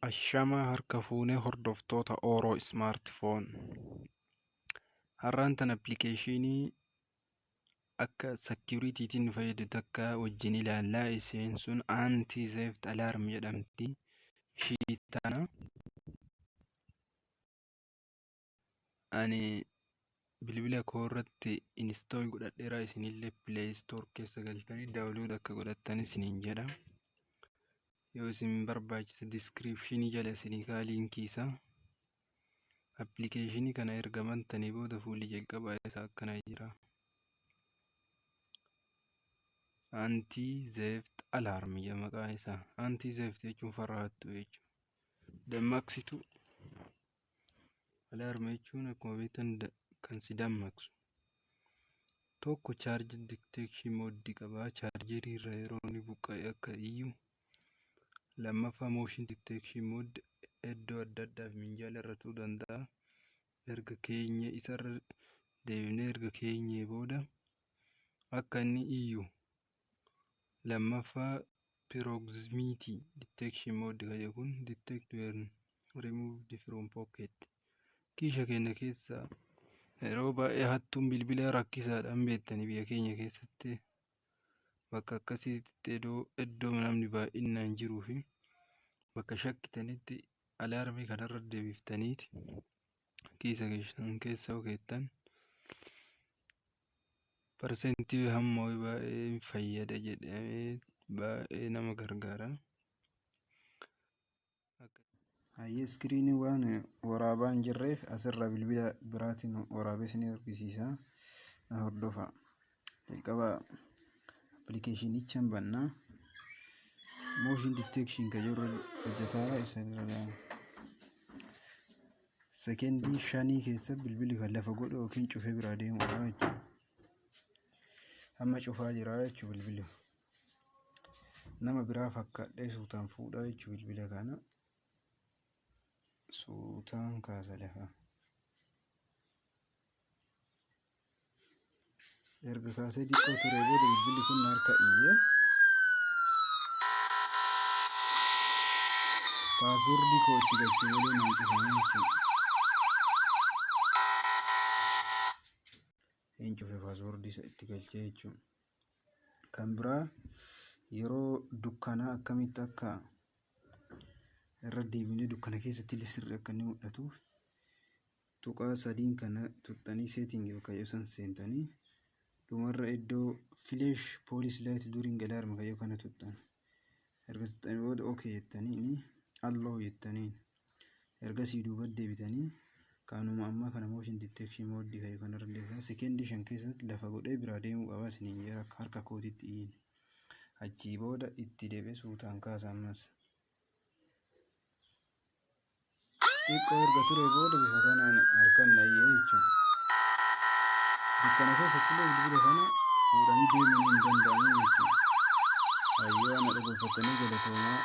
Ashamaa harka fuunee hordoftoota Ooroo Ismaartifoon. Har'aan tan appilikeeshinii akka securitytiin nu fayyadu takka wajjin ilaallaa. Isheen sun anti theft alarm jedhamti. Ishii tana ani bilbila koo irratti install godhadheera. Isinillee Play Store keessa galtanii download akka godhattan isiniin jedha. Yoo isin barbaachise description jala isinii kaa liinkii isaa. Appilikeeshinii kana erga bantanii booda fuulli jalqabaa isaa akkana jira. Anti theft alarm jedha maqaan isaa. Anti theft jechuun farra hattuu jechuudha. Dammaqsituu. Alarm jechuun akkuma beektan kan si dammaqsu. Tokko charge detection mode qaba. Chaarjerii irraa yeroo inni buqqa'e akka iyyu. Lammaffaa motion detection mode iddoo adda addaa fi minjaala irra ta'uu danda'a. Erga keenye isarra deebinee erga keenyee booda akka inni iyyu. Lammaffaa proximity detection mode kan jedhu kun detect when removed from pocket. Kiisha keenya keessaa yeroo baay'ee hattuun bilbila rakkisaadhaan beektanii biyya keenya keessatti bakka akkasiitti iddoo namni baay'inaan jiruu fi bakka shakkitanitti alaarmii kanarra deebiftaniiti kiisa keessan keessa yoo keettan parsentii hamma baay'ee fayyada jedhamee baay'ee nama gargaara. Hayyee, iskiriinii waan waraabaa hin jirreef asirra bilbila biraatiin waraabee isin argisiisa. Na hordofa. Jalqaba appilikeeshinicha bannaa. Motion detection kan jiru hojjetaa isa irra sekendii 5 keessa bilbilli kan lafa godhu yookiin cufee biraa deemudha jechuudha. Amma cufaa jira jechuudha bilbilli. Nama biraa fakkaadhee suutaan fuudhaa jechuudha bilbila kana. Suutaan kaasa lafa. Erga kaasee xiqqoo turee booda bilbilli kun harka iyyee. Paaswordii koo itti galchee malee naan cufamee jechuudha. Hin cufe paaswordii isa itti galchee jechuudha. Kan biraa yeroo dukkanaa akkamitti akka irra deebinee dukkana keessatti illee sirrii akka inni mul'atuuf tuqaa sadiin kana tuqxanii setting bakka jedhu san seentanii dhumarra iddoo flash police light during alarm kan jedhu kana tuqxan. Erga tuqxanii booda okay jettanii allow jettaniin ergasii duuba deebitanii kanuma ammaa kana motion detection mode kan jedhu kanarra deebisan sekendii 5 keessatti lafa godhee biraa deemuu qaba isiniin jira harka kootitti iyyin. Achii booda itti deebi'ee suutaan kaasa ammas. Xiqqoo erga turee booda bifa kanaan harkaan na iyyee jechuudha. Dukkana keessatti illee bilbila kana fuudhanii deemuun hin danda'amu jechuudha. Hayyee, waan na dhaggeeffattanii galatoomaa.